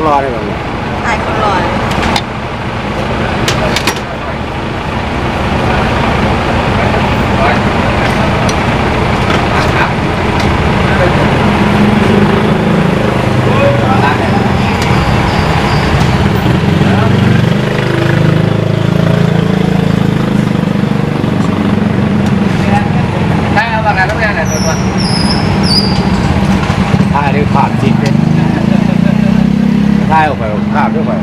Los, ai, không lòi. Thaij li phom txiv, thaij ua pem phom xwb pem.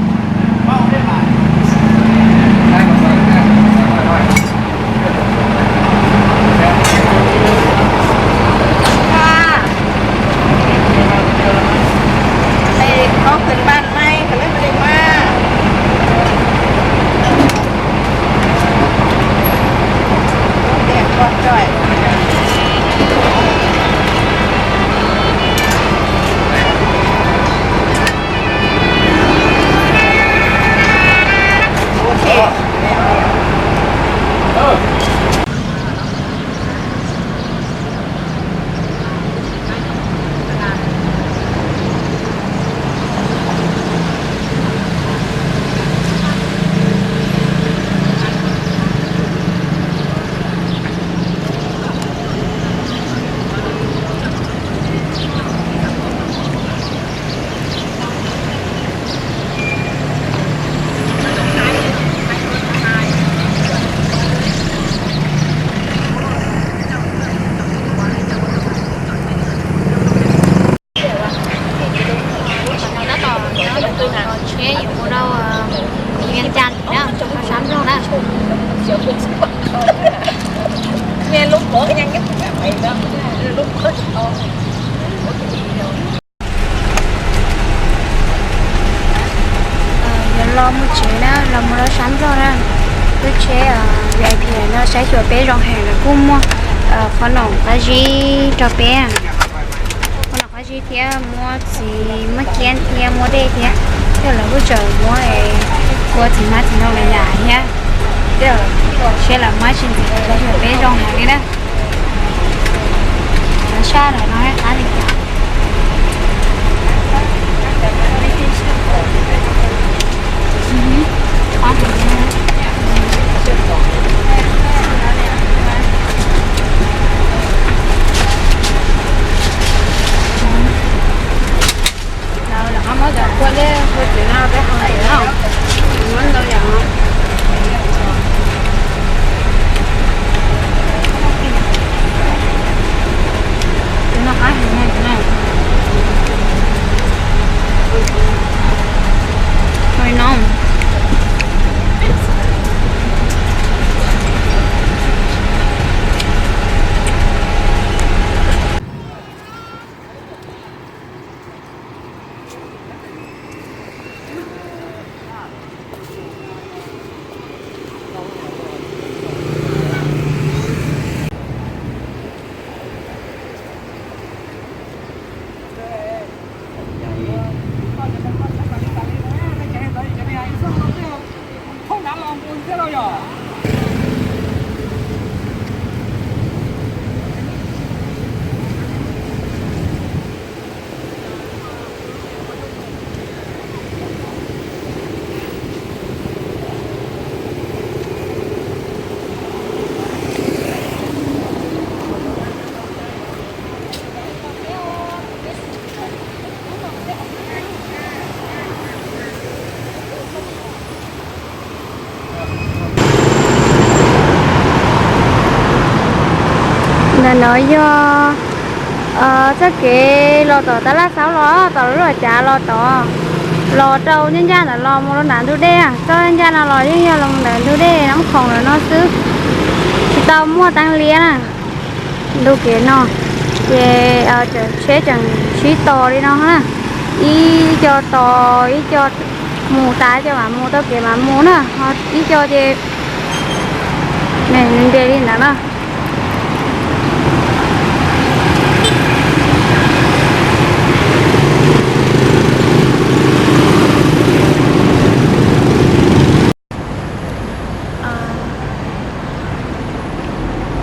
Tab tom nyob rau tsheb yuav mus rau Vias Cas na, rau sab Nplog na. Yuav los mus tsev na, los mus rau sab Nplog na. Lub tsheb V I P no saib xyuas peb zoo heev, lawv kuj muaj qhov noom qab zib rau peb, qhov noom qab zib thiab muaj txiv muaj ciab thiab muaj dej thiab. Tej lawv kuj tseem muab ua txiv hmab txiv ntoo lawm yam thiab. Tej siab lawv muab tsis ntxiv, saib xyuas peb zoo heev li na. Lawv sab lawm no qab li cas. Lawv muab cov kua dej kua txiv no peb hau ntawm no, muab ntau yam no. Tus no qab heev na, tus no. Tus no. Ntawm no yog txoj kev los tom Tab Laj Xaub los tom lub Los Cav los tod, los rau ncaj ncaj ntawm los mus rau nram ntug dej. Txoj ncaj no los yeej yog los ntawm ntug dej Nab Khoom lawm no xwb, tsis tau muaj teeb liab na. Ntu kev no ces tseem tsheb tseem sib tos li no na, ib co tos ib co mus tas, ib co mam mus taug kev mam mus na, ho ib co ces nres li ntawd na.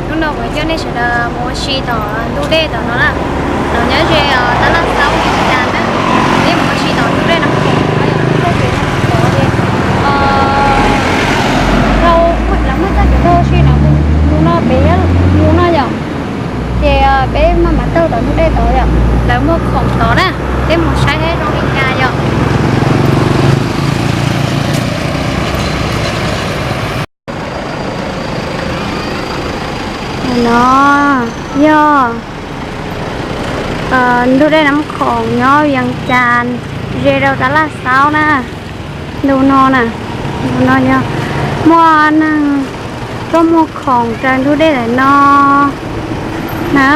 Hnub no kuv coj nej sawv daws mus ua si tom ntug dej tom no na. No nyob ze Tab Laj Xaub Vias Cas na. Peb mus ua si tom ntug dej no. Ntug dej Nab Khoom nyob Vias Cas, ze rau Tab Laj Xaub na. Ntu no na, ntu no yog muaj neeg tuaj muag khoom raws ntug dej ntawm no na.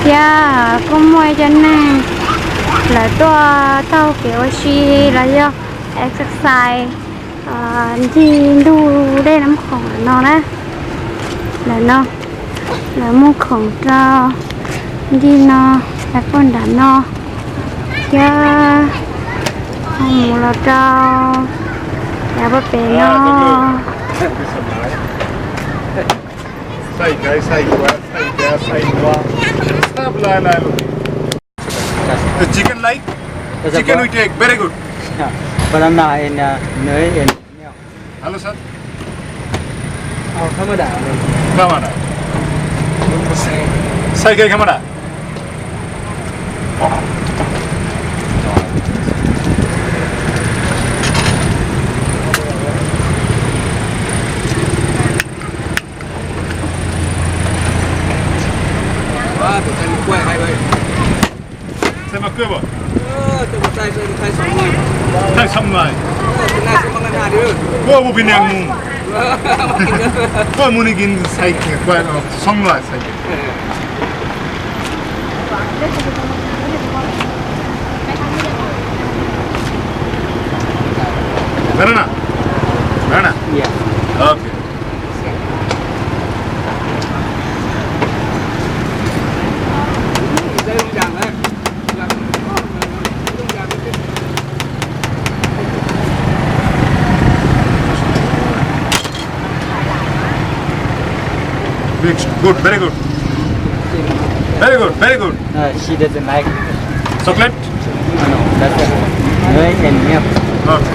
Thiab kuj muaj ib co neeg lawv tuaj taug kev ua si los yog exercise ncig ntug dej Nab Khoom ntawm no na. Ntawm no lawv muag khoom rau ncig no, lawv poj nram no, thiab ho mus los rau yav pem no. Chicken like? Chicken we take, very good. Banana and uh, nui and milk. Hello sir. Oh, camera. Camera. Side camera. Thaij mas kuj, thaij xom lais, kuj mus pis nias mus, kuj mus ni kis xais kuj xom lais xais. Banana. Banana. Okay. Good, very good. Very good, very good. No, she doesn't like. Chocolate? No, no, that's it. Milk and milk. Okay.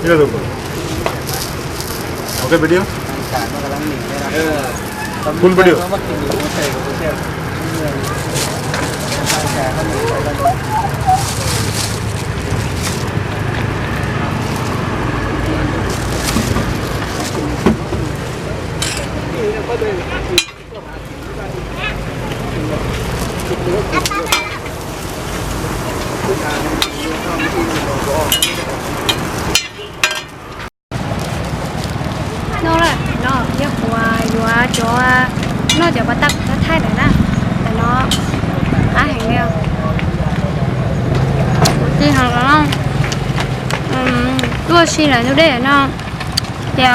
Mira tú. Ok, video. Full video. No lawm, no yog kuv yuav cov noj cov pas tag thaij ntawd na. Tam no qab heev li. Kuv tig heev los no, tuaj si lawm ntug dej no. Ces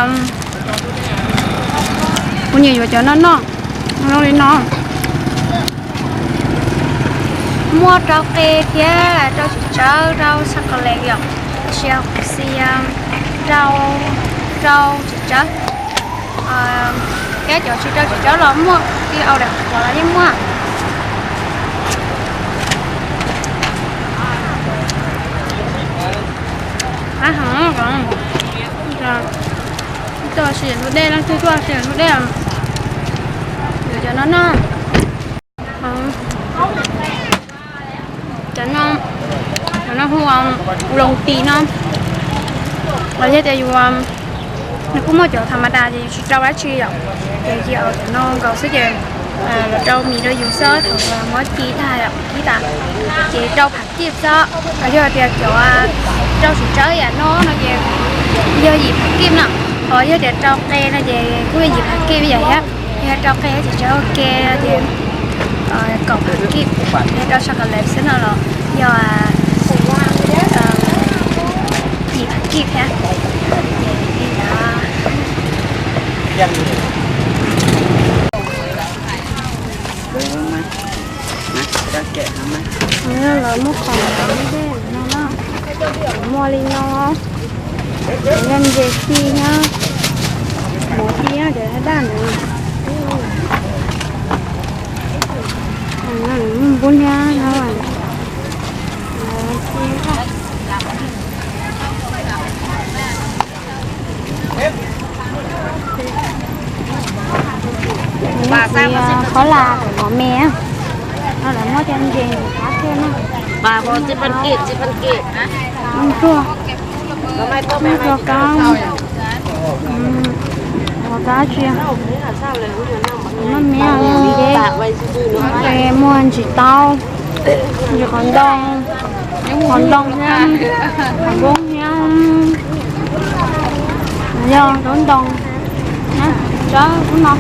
kuv nyiam yuav cov no noj, zoo li no. Muaj rau qe thiab rau txiv tsawb, rau chocolate yom, tab sis kuv xav rau, rau txiv tsawb. Thiab cov tsis rau txiv tsawb los muaj, tib au daim qhuav los yeej muaj. Qab heev, tuaj sim hlub dej, leej twg tuaj sim hlub dej, yuav cov no noj. Cov no, cov no hu ua loo tis no, los yog tias yus, nws kuj muaj cov tha ma da ces yus tsis rau dab tsi yom, ces cia cov no nkaus xwb ces los rau mis rau yus xwb, thaum muab ci tag, ci tas ces rau phav kib xwb. Los yog tias cov rau txiv tsawb yam no no ces yog yim phav kib na, ho yog tias rau qe no ces kuj yog yim phav kib yam thiab. Yog rau qe txiv tsawb ua ke ces kaum phav kib, yog rau chocolate xwb no los yog yim phav kib thiab. Lawv muab khoom no na, muaj li no, yog ntses xij na, mov xij na, cov daj ntawd, npub niab no. Qhov las mov me, no lawv muab cov ntses qab thiab na. Ntsuag, ntsuag kab, qhov kab tsia, maj me, muag ntsis taub, ntsis qhov ntoo, qhov ntoo thiab, qhov npoob thiab, yog rau ntoo, tsawb ub no.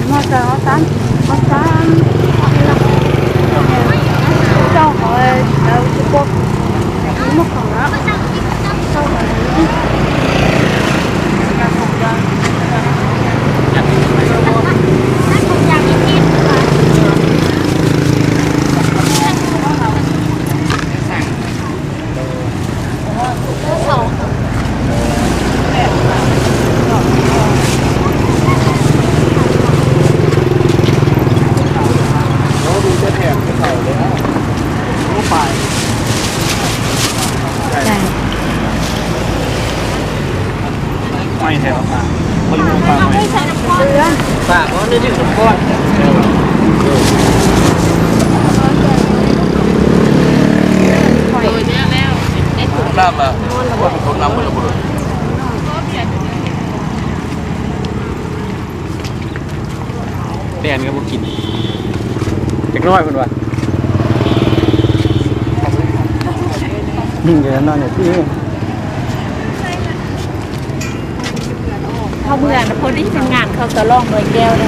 Muag tau ob sab, ob sab, rau qhov tsis pom, muaj khoom na. Tej no kuv noj, no niam tij. Hôm bữa nó phô đi trên ngàn không có lo người kêu đây.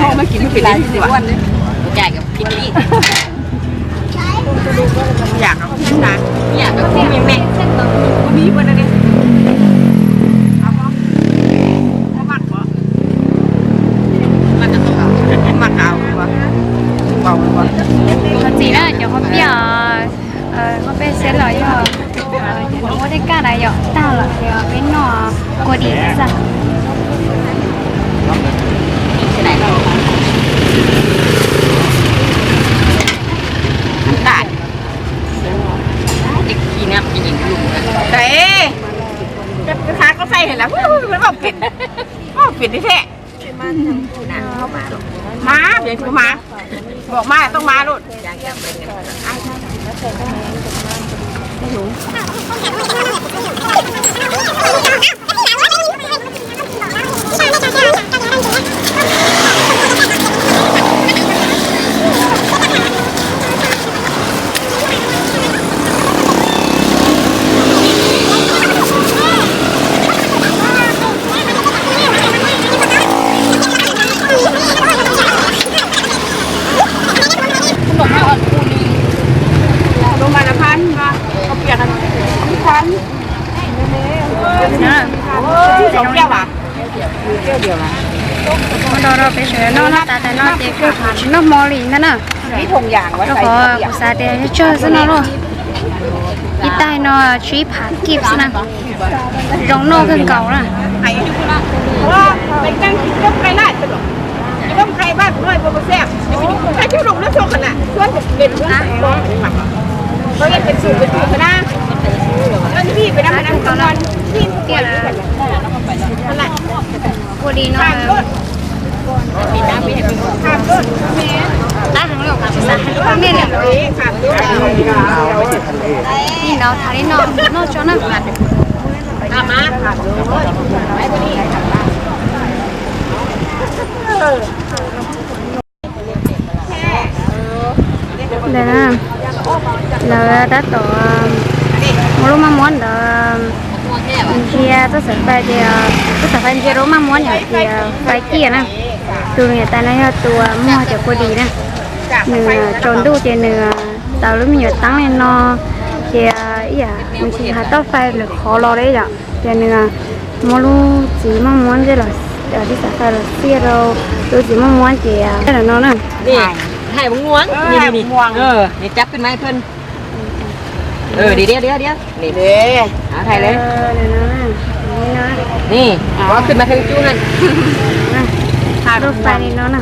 Không, nó chỉ một cái lá gì vậy? Cảiกับพริกนี่ อยากเอาพริกนะ ไม่อยากเอาพริกแม่งๆ ก็มีเพื่อนนั่นเอง เอาปะ เอาหมักเหรอ มันจะต้องเอาหมักเอาดีกว่า เบาดีกว่า Qhov ntxiv na cov qhov pia, qhov pia siab los yog ua tej kaj na yom, tag lawm ces peb noj kua dis xwb. Ê, khá có phay hả? Nó bảo phiền, nó bảo phiền đi thế. Má, phiền của má.บอกมาต้องมาโลด Lub ma la phab, kob piam phab. Soo do peb sawv daws noj tas tas no ces kuj tsis noj hmo li ntag na. Rau qhov kuv xav tias tsawg xwb no lauj. Ib tais no tsib phav kib xwb na. Zoo noj kawg nkaus na. Ua li no. Qab heev li, kuv xav hais lus Paj Mej li. Li no tham li no noj tso na. Ntawm na, lawv tab tom muab lub maj muab ntawd ntsia txoj xav fais ces, txoj xav fais ntsia rau lub maj muab yom, ces fais kiag na. Tus niam tais no yog tus muag cov kua dis na. Nws tsaus ntuj ces nws tawm lub me nyuam teeb li no, ces ib yam nws tsis hais toj fais lawm qhov los li yom, ces nws muab lub txiv maj muab ntsej los, txoj xav fais los xiaj rau lub txiv maj muab ces lawm no na. Hais muab, cab pib mas ib pliag. Hais li, lub fais li no na.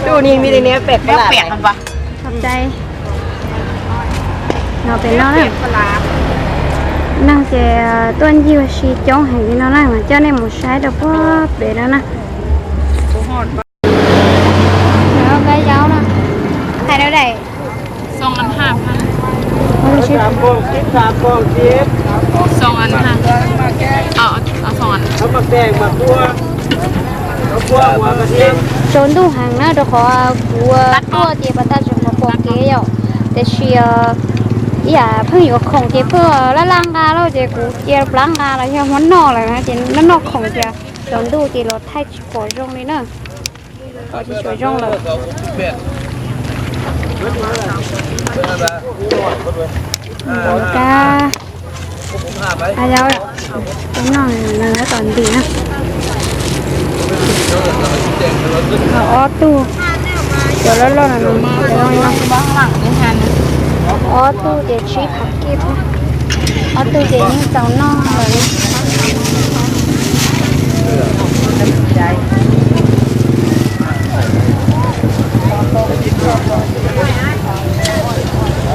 Tus ni mi li ne pem pem. Txhob cai. No pem no na. Neeg ces tuaj ncig ua si coob heev li no na, mas coj nej mus saib rau puag pem no na. Kab yaub na. Hais rau daim. Tsaus ntuj heev na rau qhov kuv tuaj ces pas tas tseem pom pom kev yom, tiam sis ib yam pheej yuav khoom ces pheej laj laj nqa lauj, ces kuv cia plab nqa los yog muab noj lawm na, ces noj noj khoom ces tsaus ntuj ces los thaij tsis pom zoo li na. Tsis tshua zoo lawm. Npaum kab, kab yaub, peb noj nws tom ntim na. Ob tug, cov loj loj no, ob tug ces tsib phav kib, ob tug ces yeej txaus noj lawm.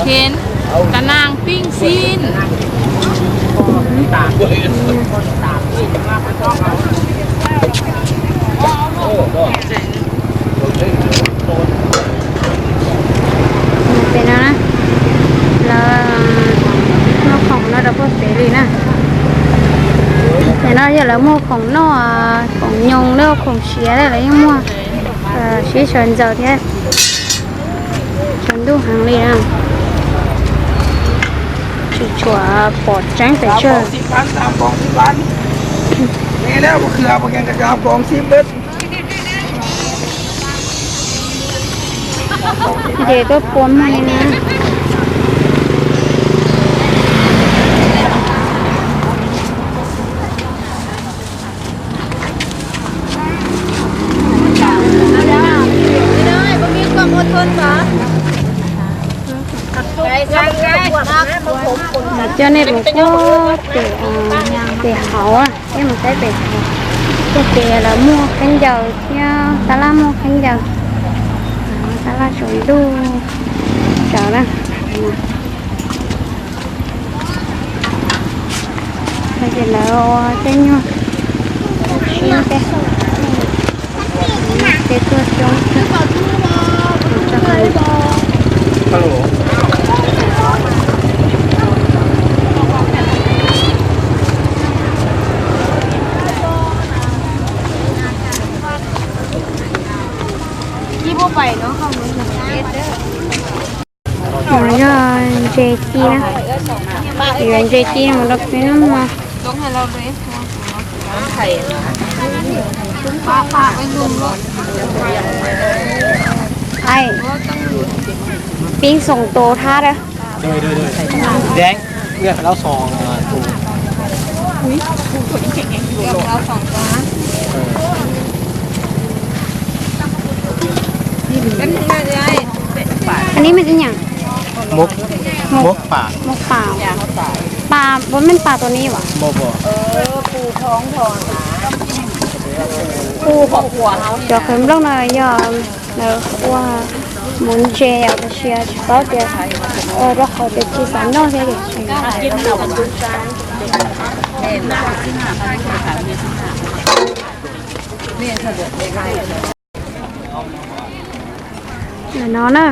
Khen, cá nang ping xin. Pem no na, lawv muag khoom no rau puag pem li na. Pem no yog lawv muag khoom noj, khoom nyoos, khoom siav lawv yeej muag sib sawv ntxaws thiab. Tsaus ntuj heev li na, tsis tshua pom tseeb pes tsawg. Ces tuaj pua mog li na. Coj nej mus puag pem, pem hauv, nej mus saib pem hauv. Puag pem lawv muag khaub ncaws thiab, tab laj muag khaub ncaws, tab laj tsaus ntuj tsawv na. Ces lawv ua tej nyuag sib tej, tej tuaj coob. No yog ntses ci na, yuav ntses ci no mus rau peb noj. Peb xoom tus thab da. Anw neb me tub nyam? Mov pam. Mov pam. Pam, puas meej pam tus ni as? Cov qhwv nplooj no yog lawv ua mov ntses os, tab sis tsis paub tias, rau qhov tias tsis xav noj thiab. Ntawm no na,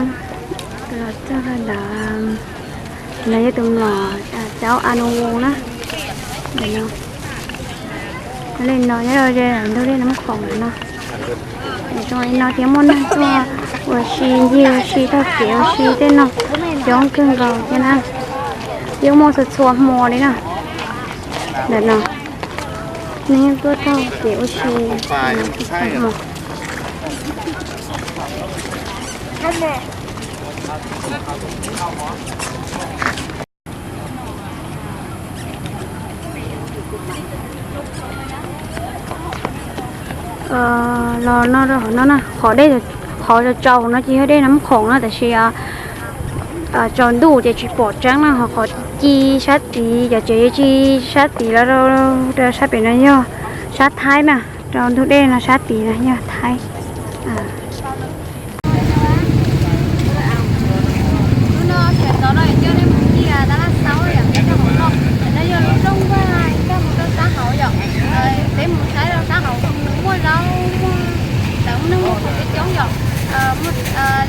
los txog ntawm no yog tus mlom caub a no na. Ntawm no, li no nyob rau ze ntug dej Nab Khoom no. Zoo li no thiab muaj neeg tuaj ua si ncig ua si taug kev ua si tej no coob kawg nkaus thiab na. Yeej muaj txhua txhua hmo li na. Ntawm no neeg yeej tuaj taug kev ua si. Los no rau hauv no na, qhov dej, qhov tsaus tsaus no ces yog dej Nab Khoom no, tab sis tsaus ntuj ces tsis pom tseeb na, ho qhov ci sab tid, cov tsev ci sab tid los rau sab pem no yog sab Thaib na, rau ntug dej no sab tid no yog Thaib. Hnub no sawv ntxov no coj nej mus ncig tab laj xaub yom, nyob rau hauv no, no yog lub rooj vag coj mus rau sab hauv yom. Peb mus saib rau sab hauv, muaj zaub, muaj, lawv neeg muaj coob coob yom.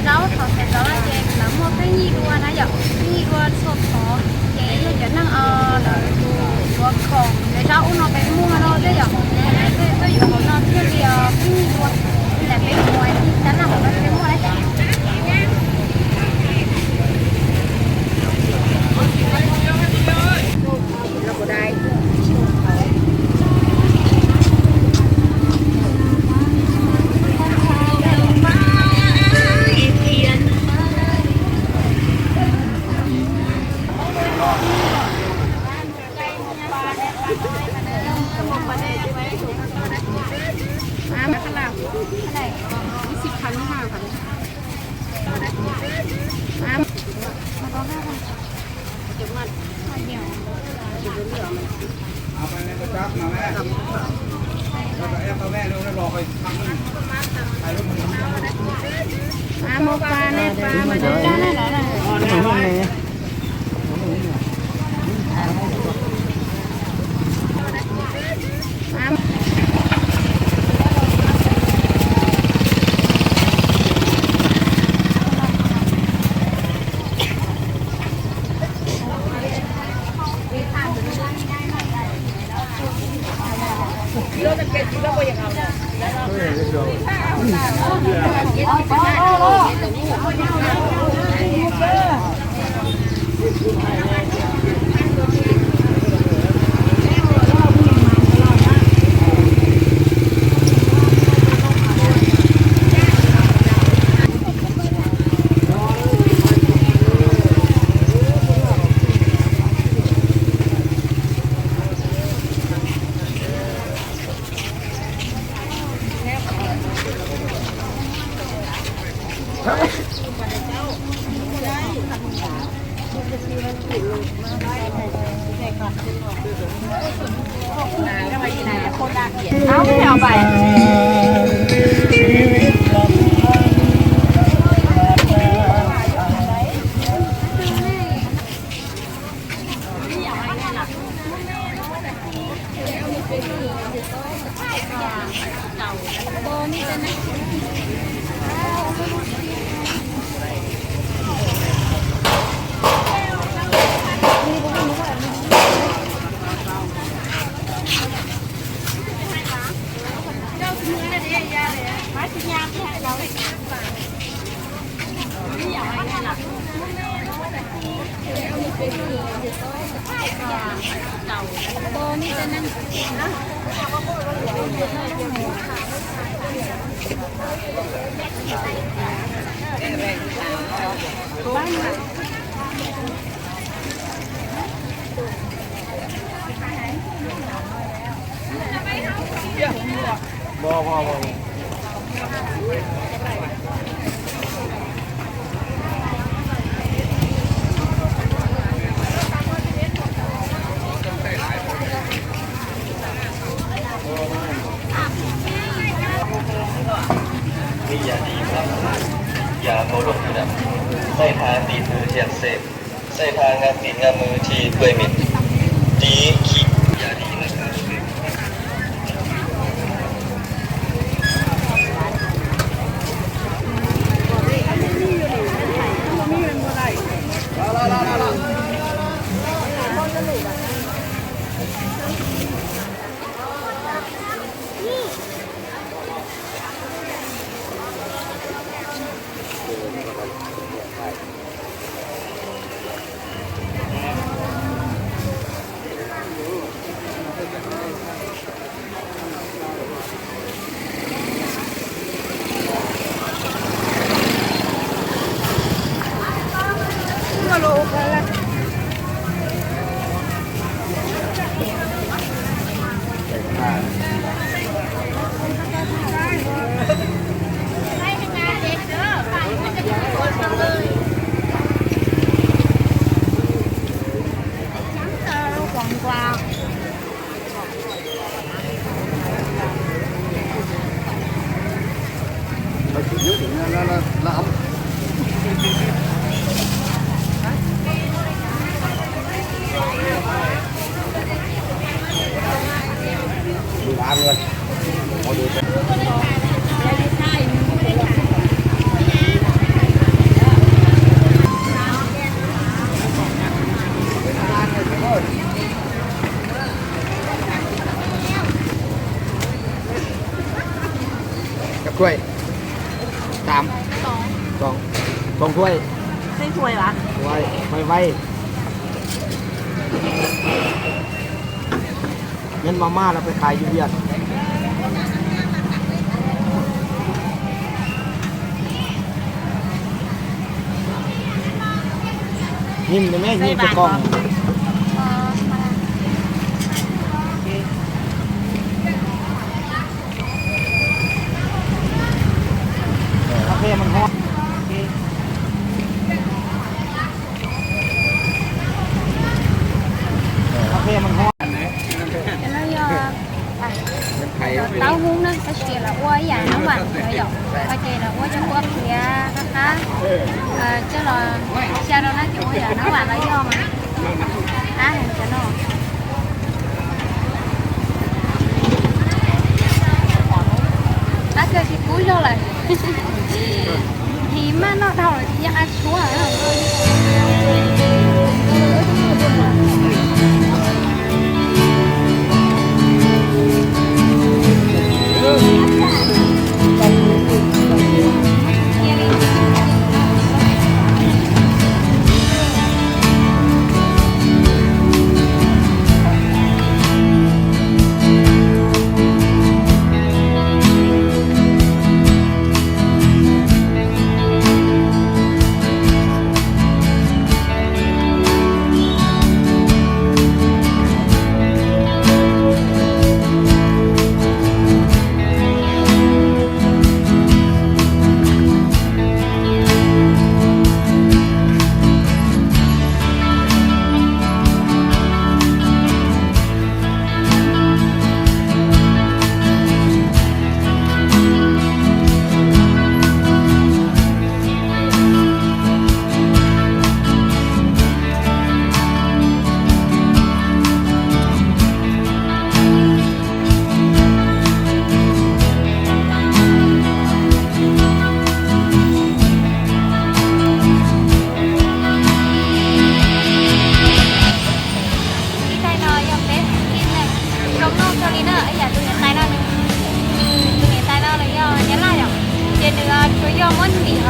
Zaub thaum sawv ntxov no ces lawv muaj pheej yig dua na yom, pheej yig dua txhua qhov. Ces yog cov neeg lawv yuav khoom, zaub ub no peb muag no thiab yom, tuaj yuav hauv no thiaj li pheej yig dua. Lam peb mus ncig tab laj hauv no thiaj muaj na. Yam di, yam màu đỏ, xay tha ti thứ thiam xêm, xay tha ngam ti ngam mư thi tuê mịt, tí khi. Cặp khuê. Tám. Sóng. Sóng khuê. Khuê, khuê vay. Nhân mama là phải khai dữ Việt. Nhìn nó mới nhìn cho con. Cà phê măng hoa. Cà phê măng hoa. Cov no yog taub hub na, tab sis lawv ua ib yam nab vam no yom, ces lawv ua cov kua qhiav qab qab coj los xya rau na, ces ua yam nab vam los yog mas qab heev cov no. Qab kawg tsis kub zog lawm. Hiv maj noj dhau lawm tsis nco qab tshuab.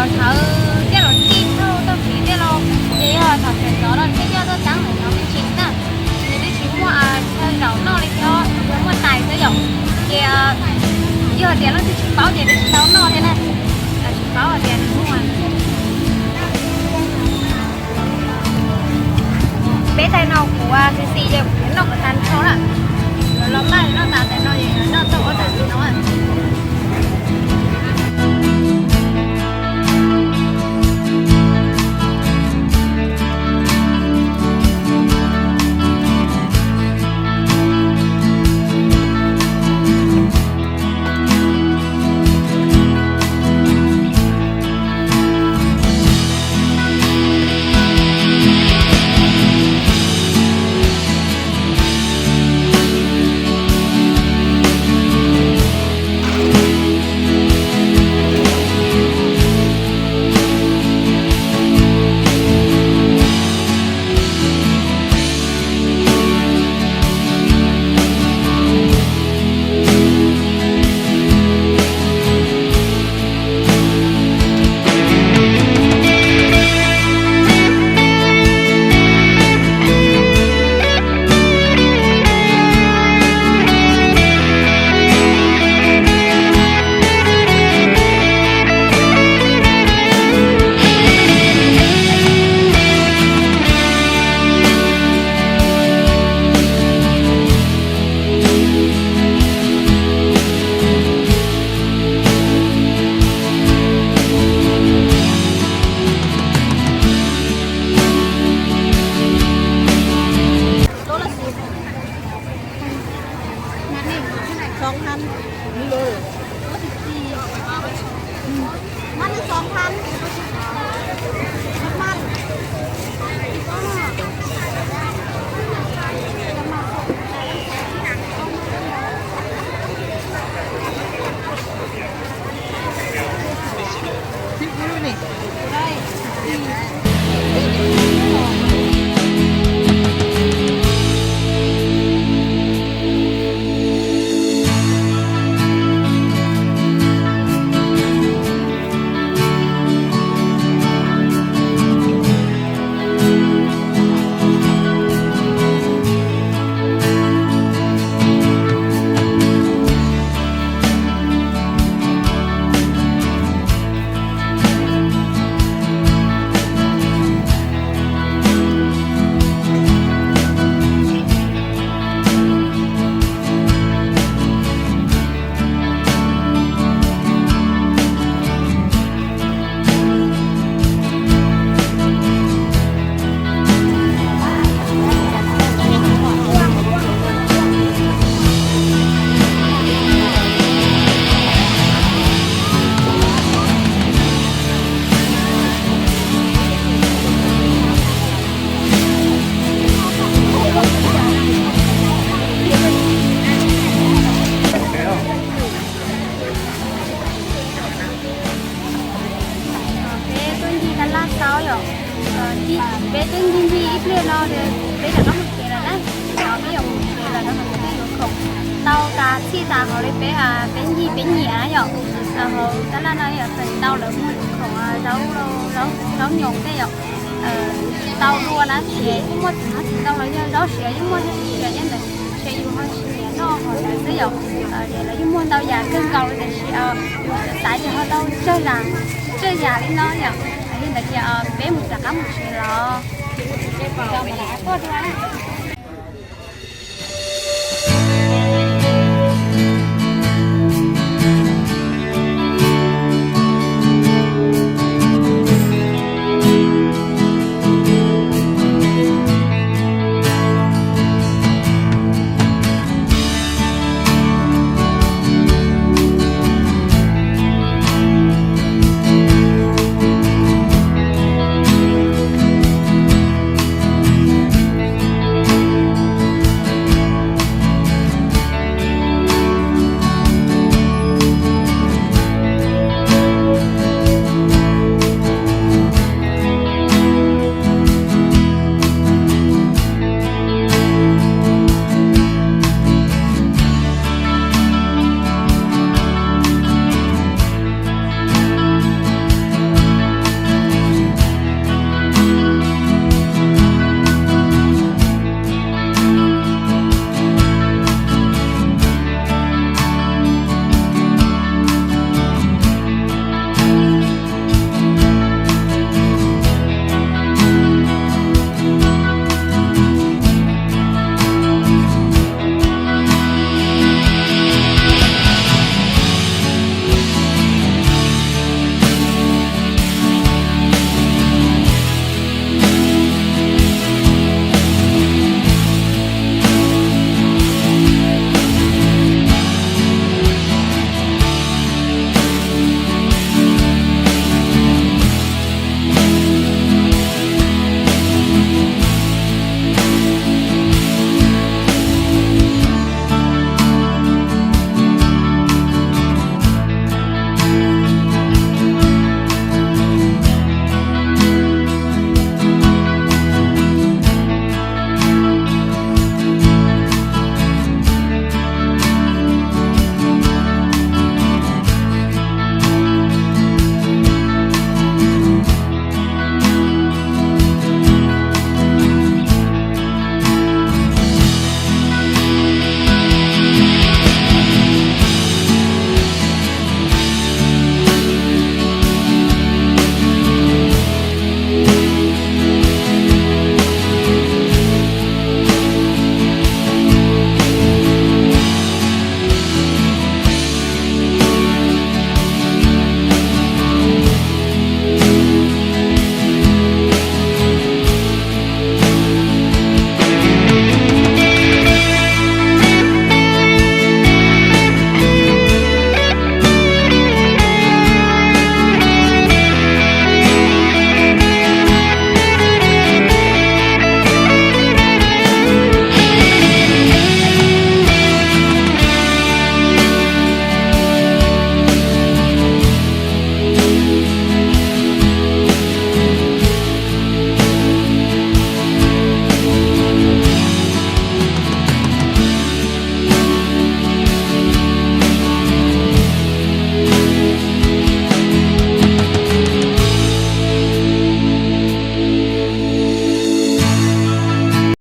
Sawv thiaj los txij thaum tag kis thiaj los, ces yog thaum sawv ntxov no thiaj coj tuaj txeeb ntawm no me ntsis na. Nws twb tsis muaj chaw zaum noj li thiab, yog muaj tais xwb yom. Ces yog tias leej twg tsis paub ces twb tsis tau noj thiab na, tsis paub hais tias nws muaj. Peb tais no kuv xis xis ces kuv noj kom tag nrho na. Los maj noj tas tais no es noj txog ob tais no. Peb tuaj ncig tab laj tau yom. Peb twb ncig ncig ib pliag no, peb rov qab mus tsev lawm na. Peb yuav mus tsev lawm no, peb yuav khoom tau tas txhij tas hauv li peb, peb ncig peb nyiam na yom. Hauv tab laj no yom, feem ntau lawv muag khoom zaub, zaub nyoos tej yom. Tau dua na, tsis muaj txiv hmab txiv ntoo los yog zaub siav yeej muaj thiab, tsis siav yeej ntawd, tsis yus ho tsis nyiam noj hauv ntawd xwb yom. Ces lawv yeej muag ntau yam kawg nkaus li, tiam sis yus xav tias ho tau tsawg yam, tsawg yam li no yom. Yog li ntawd ces peb mus rov qab mus tsev los.